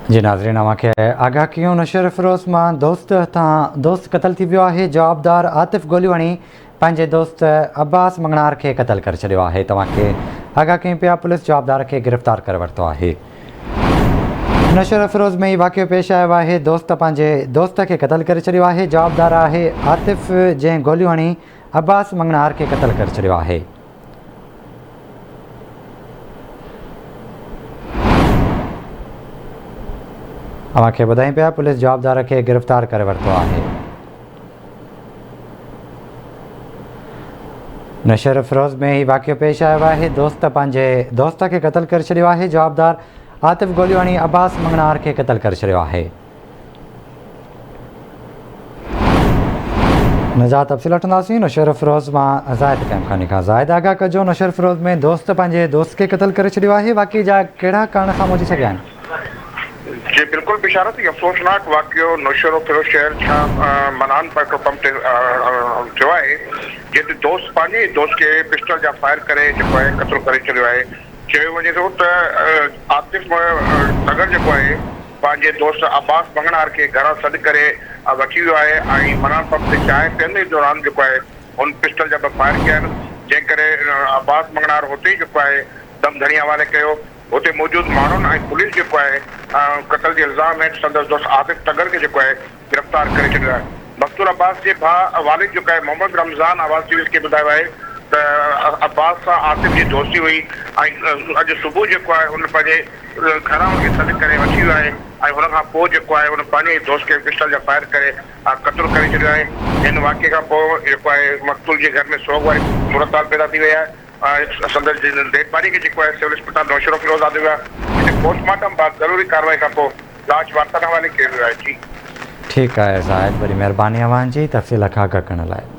جي ناظرين اوهان کي آگاهه ڪيون نوشهروفيروز مان دوست هٿان دوست قتل ٿي ويو آهي جوابدار عاطف گوليون هڻي پنهنجي دوست عباس مڱڻهار کي قتل ڪري ڇڏيو آهي توهان کي آگاهه ڪيون پيا پوليس جوابدار کي گرفتار ڪري ورتو آهي نوشهروفيروز ۾ هي واقعو پيش آيو آهي دوست پنهنجي دوست کي قتل ڪري ڇڏيو آهي جوابدار آهي عاطف جنهن گوليون هڻي عباس مڱڻهار کي قتل ڪري ڇڏيو آهي. اوهان کي ٻڌايون پيا پوليس جوابدار کي گرفتار ڪري ورتو آهي. نوشهروفيروز ۾ هي واقعو پيش آيو آهي دوست پنهنجي دوست کي قتل ڪري ڇڏيو آهي جوابدار عاطف گوليون هڻي عباس مڱڻهار کي قتل ڪري ڇڏيو آهي. ان جا تفصيل وٺنداسين نوشهروفيروز مان زاهد قائم خاني کان زاهد آگاهه ڪجو نوشهروفيروز ۾ دوست پنهنجي دوست کي قتل ڪري ڇڏيو آهي واقعي جا ڪهڙا ڪارڻ سامهون اچي سگهيا آهن. جي بلڪل بشارت هي افسوسناڪ واقعو نوشهروفيروز شهر ڇا منان پيٽرول پمپ تي ٿيو آهي جتي دوست پنهنجي ئي دوست کي پسٽل جا فائر ڪري جيڪو آهي قتل ڪري ڇڏيو آهي چيو وڃي ٿو ته عاطف تڳڙ جيڪو آهي پنهنجي دوست عباس مڱڻهار کي گهران سڏ ڪري وٺي ويو آهي ۽ منان پمپ تي چانهه پيئندي دوران جيڪو آهي هن پسٽل جا ٻه فائر ڪيا آهن جنهن ڪري عباس مڱڻهار هتي ئي جيڪو آهي دم ڌڻي حوالي ڪيو هتي موجود ماڻهن ۽ پوليس جيڪو آهي قتل جي الزام هيٺ سندس دوست عاطف تڳڙ کي جيڪو آهي گرفتار ڪري ڇڏيو آهي. مقتول عباس جي ڀاء والد جيڪو آهي محمد رمضان آواز ٽي وي کي ٻڌايو آهي ته عباس سان عاطف جي دوستي هئي ۽ اڄ صبح جيڪو آهي هن پنهنجي گهران هن کي سڏ ڪري وٺي ويو آهي ۽ هن کان پوء جيڪو آهي هن پنهنجي ئي دوست کي پسٽل جا فائر ڪري قتل ڪري ڇڏيو آهي. هن واقعي کان پوء جيڪو آهي مقتول جي گهر ۾ سوڳ واري صورتحال پيدا ٿي وئي آهي ۽ سندس ڊيڊ باڊي کي جيڪو آهي سول اسپتال نوشهروفيروز آندو ويو آهي جتي پوسٽ مارٽم بعد ضروري ڪارروائي کان پوء لاش وارثن حوالي ڪيو ويو آهي جي. ٺيڪ آهي زاهد وڏي مهرباني اوهان جي تفصيل کان آگاهه ڪرڻ لاء.